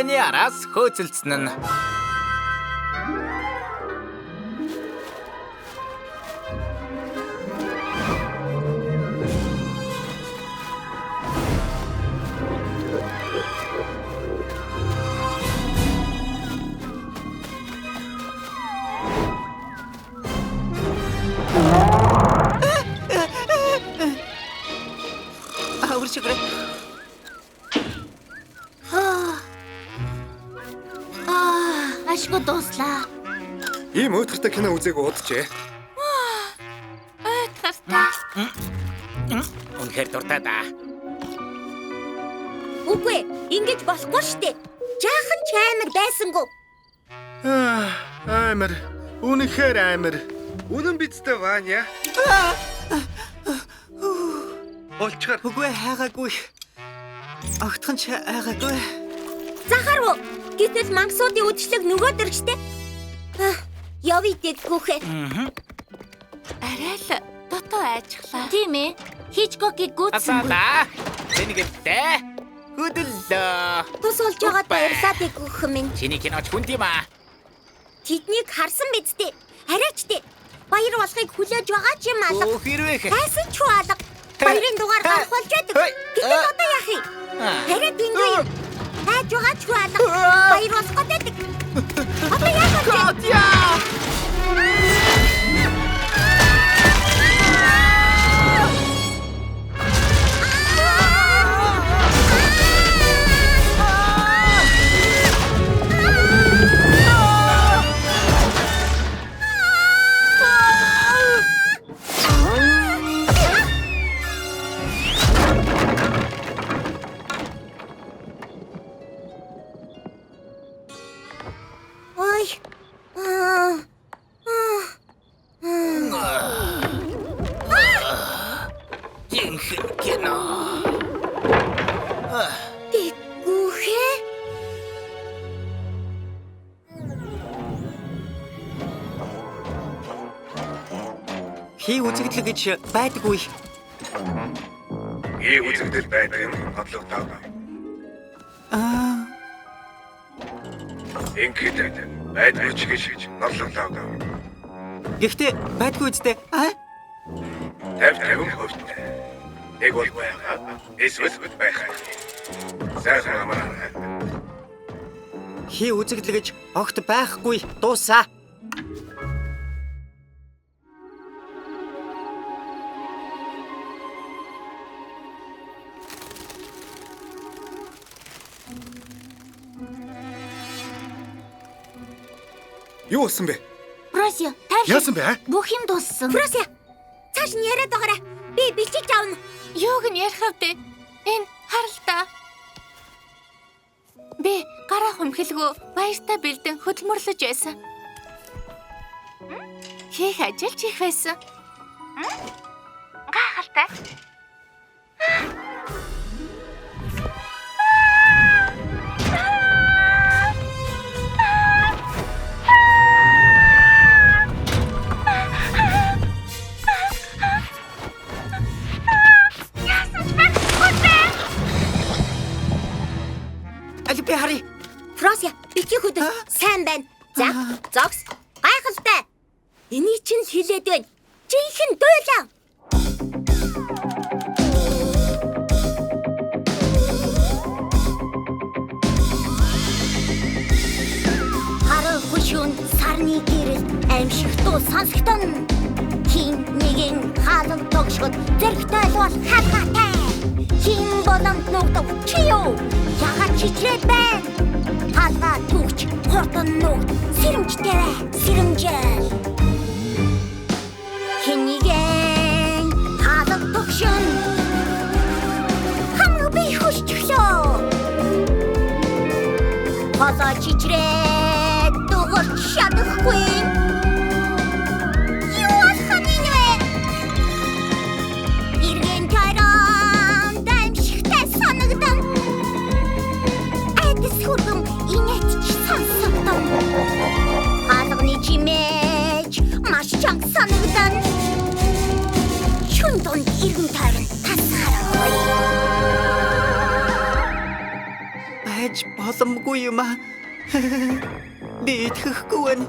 Котяны араас хөөцөлдсөн нь. Өөрчгөрөө. Аа, ашгүй дууслаа. Ийм уйтгартай кино үзээгүй уджээ. Уйтгартай. Үнэхээр дуртай да. Үгүй, ингэж болохгүй штэ. Жаахан ч аймар байсангүй. Аймар. Үнэхээр аймар. Үнэн биз дээ Ваня. Болчоор Үгүй хайгаагүй. Огтхон ч айгаагүй. Захар уу? Гэтэл мангасуудын үдшилэг нөгөө дөрвчтэй. Явъя дэггүүхэ. Арай л дутуу айчглаа. Тийм ээ. Хичкокийг гүйцсэн. Асаалаа. Тэнэгтээ. Хөдөллөө. Тус болж байгаад баярлаа дэггүүх минь. Чиний киноч хүнд юм аа. Тэднийг харсан биз дээ. Арайч дээ. Баяр болохыг хүлээж байгаа ч юм алга. Өөх хэрвээ. Хайсан ч хүү алга. Баярын дугаар гарах болж байдаг. Гэтэл одоо яах юм? Арай дэндүү юм. Хайж байгаа ч хүү алга. Баяр болох гэдэг. Одоо яах вэ? Котя! Ой. Аа. Жинхэнэ кино. Дэггүүхэ. Хий үзэгдэл гэж байдаггүй. ий үзэгдэл байдаг нь бодлоготой. Аа, Ингээд байдгүй ч гэж норлоглоо. гэхдээ байдгүй үстэй. Аа? 50 50%. Нэг бол байгаа. Эсвэл байх. Сайхан амараа. Хий үзэгдэл гэж огт байхгүй. Дуусаа. Юу болсон бэ? Фрося, тайвшир. Яасан бэ? Бүх юм дууссан. Фрося. Цааш нь яриад байгаарай. Би бичиж авна. Юуг нь ярих вэ? Энэ харалтаа. Би гараа хумхилгүй баяртай бэлдэн хөдөлмөрлөж байсан. Хийх ажил ч их байсан. Гайхалтай. Яасан ч байхгүй дээ. Аль би харъя. Фрося, битгий хөдөл. Сайн байна. За, зогс. Гайхалтай. Энийг чинь л хилээд байна. Жинхэнэ дуйлаа. Харан хөшүүн сарны гэрэл аимшиг дуу сонсогдоно. Хин нэгэн хаалга тогшгод зэрэгтэй л бол хаалгатай. Хин боломд нүгдэв чи юу? Ягаад чичрээд байна? Хаалга түгч хурдан нүгд сэрэмжтэй бай. Сэрэмжэл. Хин нэгэн хаалга тогшин хамаг би хөшчихлөө. Хоолой чичрээд дугарч чадахгүй. Юу болох нь вэ? Эргэн тойрон даймшигтай санагдан. Айдас хүргэм инээдч сонсогдон. Хаалганы чимээч маш чанга санагдан. Шүн дунд эргэн тойрон тас харахгүй. Байж Боломгүй юм аа. Би итгэхгүй байна.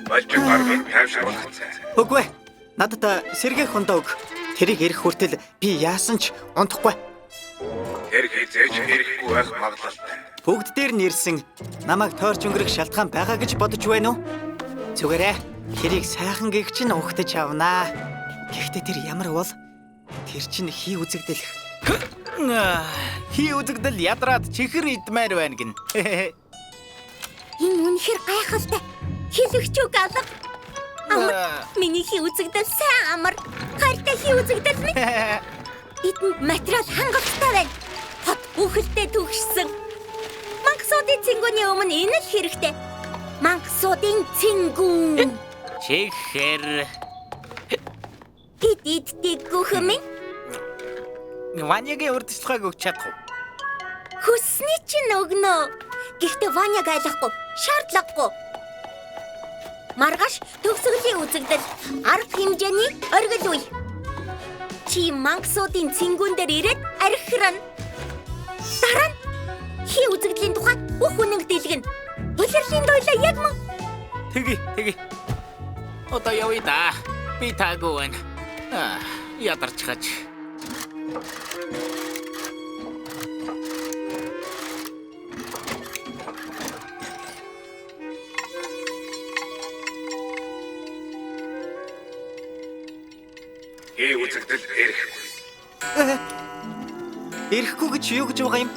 Балжин гарган тайвшруулах цай. Үгүй ээ. Надад сэргээх хундаа өг. Тэрийг ирэх хүртэл би яасан ч унтахгүй. Тэр хизээж ирэхгүй байх магадлалтай. Бүгд дээр нь ирсэн намайг тойрч өнгөрөх шалтгаан байгаа гэж бодож байна уу? Зүгээрээ тэрийг сайхан гэгч нь угтаж авнаа. Гэхдээ тэр ямар бол? Тэр чинь хий үзэгдэл. Хий үзэгдэл ядраад чихэр идмээр байна гин. Энэ үнэхэр гайхалтай. Хилэгч үг алга. Амар. Миний хий үзэгдэл сайн амар. Хайртай хий үзэгдэл минь. Бидэнд материал хангалттай байна. Хот бүхэлдээ түгшсэн. Мангасуудын цэнгүүний өмнө энэ л хэрэгтэй. Мангасуудын цэнгүүн. Чихэр. Бид иддэггүй хэмээн. Ванягийн урьдчилгааг өгч чадах уу? Хүссний чинь өгнө. Гэхдээ Ваняг айлахгүй, шаардлагагүй. Маргааш төгсгөлийн үзэгдэл арга хэмжээний оргил үе. Чи мангасуудын цэнгүүн дээр ирээд архирна. Дараа нь хий үзэгдлийн тухай бүх үнэнг дэлгэнэ. Улирлын дуйлаа яг мөн. Тэгье, тэгье. Одоо явъя да. Би таагүй байна. Аа, ядарч хаж. Хий үзэгдэл ирэхгүй. Ирэхгүй гэж юу гэж байгаа юм?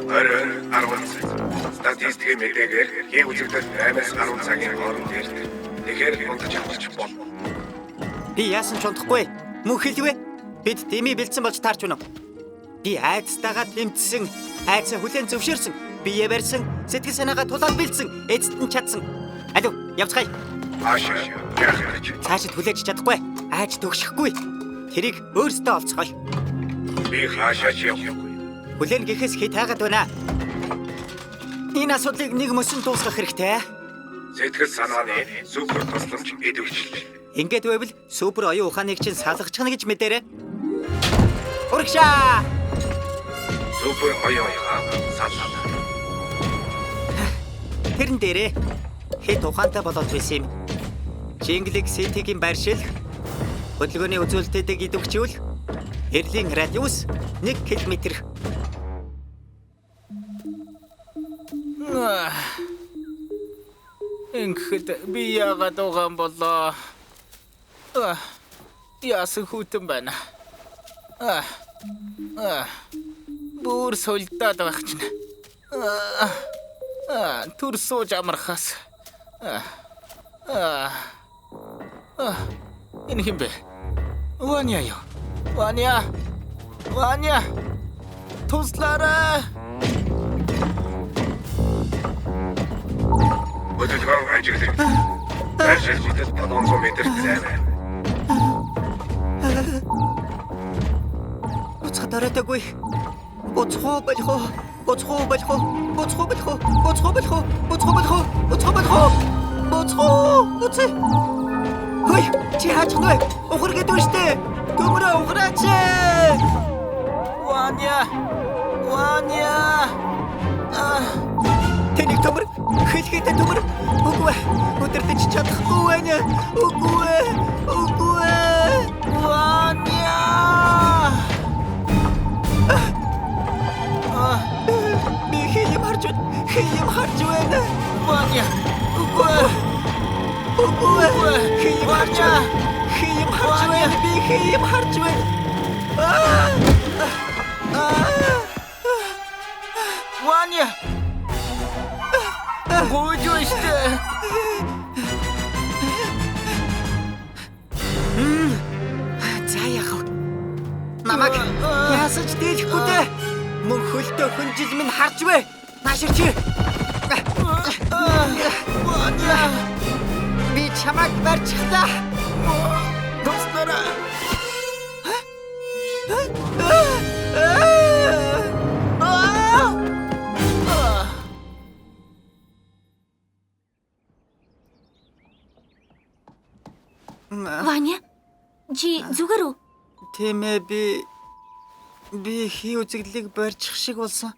Оройн 10 цаг. Статистикийн мэдээгээр хий үзэгдэл 8-аас 10 цагийн хооронд ирдэг. Тэгэхээр унтаж амарч болно. Би яасан ч унтахгүй. Мөн хэлвэ. Бид дими бэлдсэн болж таарч байна. Би айцтайгаа тэмцсэн, айцаа хүлээн зөвшөөрсөн, бие барьсан, сэтгэл санаагаа тулаад бэлдсэн, эцэст нь чадсан. Алив, явцгаая. Хаашаа яах гэж? Цаашид хүлээж чадахгүй, айж төгшөхгүй. Тэрийг өөрсдөө олцгоё. Би хаашаа ч явахгүй. Хүлээн гэхээс хит хайгаад байна. Энэ асуудлыг нэг мөсөн дуусгах хэрэгтэй. Сэтгэл санааны супер тусламж идэвхжил. Ингээд байвал супер оюун ухааныг чинь салгачихна гэж мэдээрэй. Урагшаа! Супер оюун ухаан саллаа. Тэрэн дээрээ хэд ухаантай болоод байсан юм. Чинглэг Ситигийн байршил, хөдөлгөөний үзүүлэлтүүдийг идэвхжүүл, эрлийн радиус 1 км. Ингэхэд би яагаад угаан болоо? Яасан хүйтэн байна. Бүр сулдаад байх чинь. Түр сууж амархаас. Энэ хэн бэ? Ваня юу? Ваня! Ваня! Туслаарай! Хөдөлгөөн ажиглагдав. Байршил бүтэц 700 метр зай байна. Буцхад оройтойгүй. Буцах уу болох уу? Буцах уу болох уу? Буцах уу болох уу? Буцах уу болох уу? Буцах уу болох уу? Буцах уу болох уу? Буцах уу? Буцах. Хөөе, чи хаачих вэ? Ухар гэдэг үү штэ. Төмөрөө ухраач. Ваня! Ваня! Тэнийг төмөр, хэлхийдээ төмөр. Үгүй ээ, өдөртөж чадахгүй байна. Үгүй ээ, үгүй ээ. Ваня! Би хий юм харж байна. Хий юм харж байна. Ваня! Үгүй ээ. Үгүй ээ. Хий юм харж байна. Хий юм харж байна. Би хий юм харж байна. Ваня! Гүйж штэ. За яах вэ? Намайг яасан ч дийлэхгүй дээ. Мөн хөлтөө хөнжил минь харж вэ. Наашир чи. Ваня! Би чамайг барьчихлаа. Туслаарай. Ваня, чи зүгээр үү? Тийм ээ, би хий үзэгдлийг барьчих шиг болсон.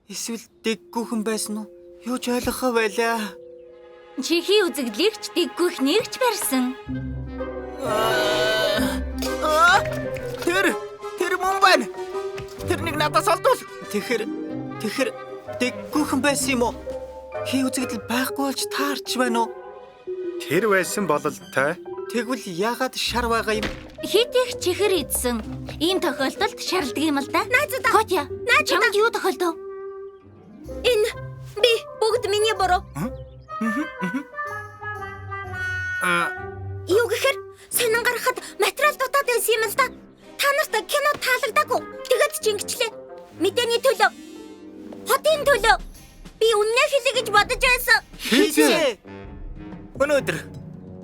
Эсвэл дэггүйхэн байсан уу? Юу ч ойлгохгүй байлаа. Чи хий үзэгдлийг ч дэггүйхнийг ч барьсан. Аа! Тэр мөн байна. Тэр нэг надаас олдвол. Тэгэхээр дэггүйхэн байсан юм уу? Хий үзэгдэл байхгүй болж таарч байна уу? Тэр байсан бололтой. Тэгвэл яагаад шар байгаа юм? Хит их чихэр идсэн. Ийм тохиолдолд шарладаг юм л да. Найзуудаа! Котя, Найзуудаа! чамд юу тохиолдов? Энэ би бүгд миний буруу. Аа, Юу гэхээр сонин гаргахад материал дутаад байсан юм л да. Та нарт кино таалагдаагүй. Тэгээд ч ингэчлээ. Мэдээний төлөө. Хотын төлөө. Би үннээ хэлье гэж бодож байсан. Хизээ. Өнөөдөр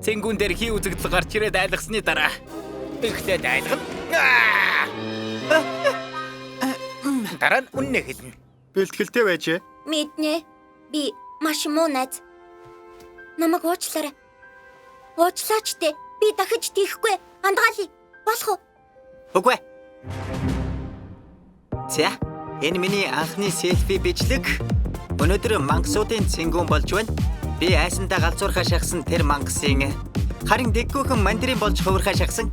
цэнгүүн дээр хий үзэгдэл гарч ирээд айлгасны дараа эхлээд айлгана. Аа! Дараа нь үннээ хэлнэ. Бэлтгэлтэй байж. Мэднэ. Би маш муу найз. Намайг уучлаарай. Уучлаач дээ. Би дахиж тийхгүй. Андгаалъя. Болох уу? Үгүй. За, энэ миний анхны селфи бичлэг. Өнөөдөр мангасуудын цэнгүүн болж байна. Би айсандаа галзуурхаа шахсан тэр мангасын харин дэггүйхэн мандрин болж хувирхаа шахсан.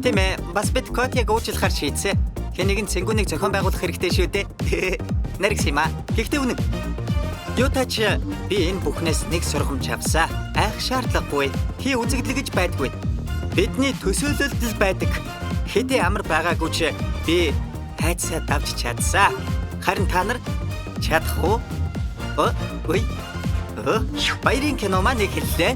Тийм ээ, бас бид Котяг уучлахаар шийдсэн. Хэн нэгэн цэнгүүнийг зохион байгуулах хэрэгтэй шүү дээ. Наригс юм аа. Гэхдээ үнэн. Юутаач би энэ бүхнээс нэг сургамж авсаа. Айх шаардлагагүй. Хий үзэгдэл гэж байдгүй. Бидний төсөөлөлд л байдаг. Хэдий амар байгаагүй ч би хайцаа давж чадсаа. Харин та нар чадах уу? Ой. Баярын кино маань эхэллээ.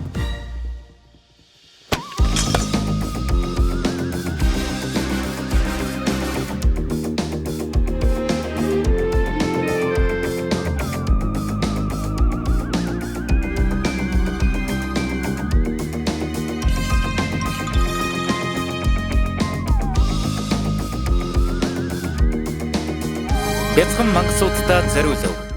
Бяцхан мангасууддаа зориулав.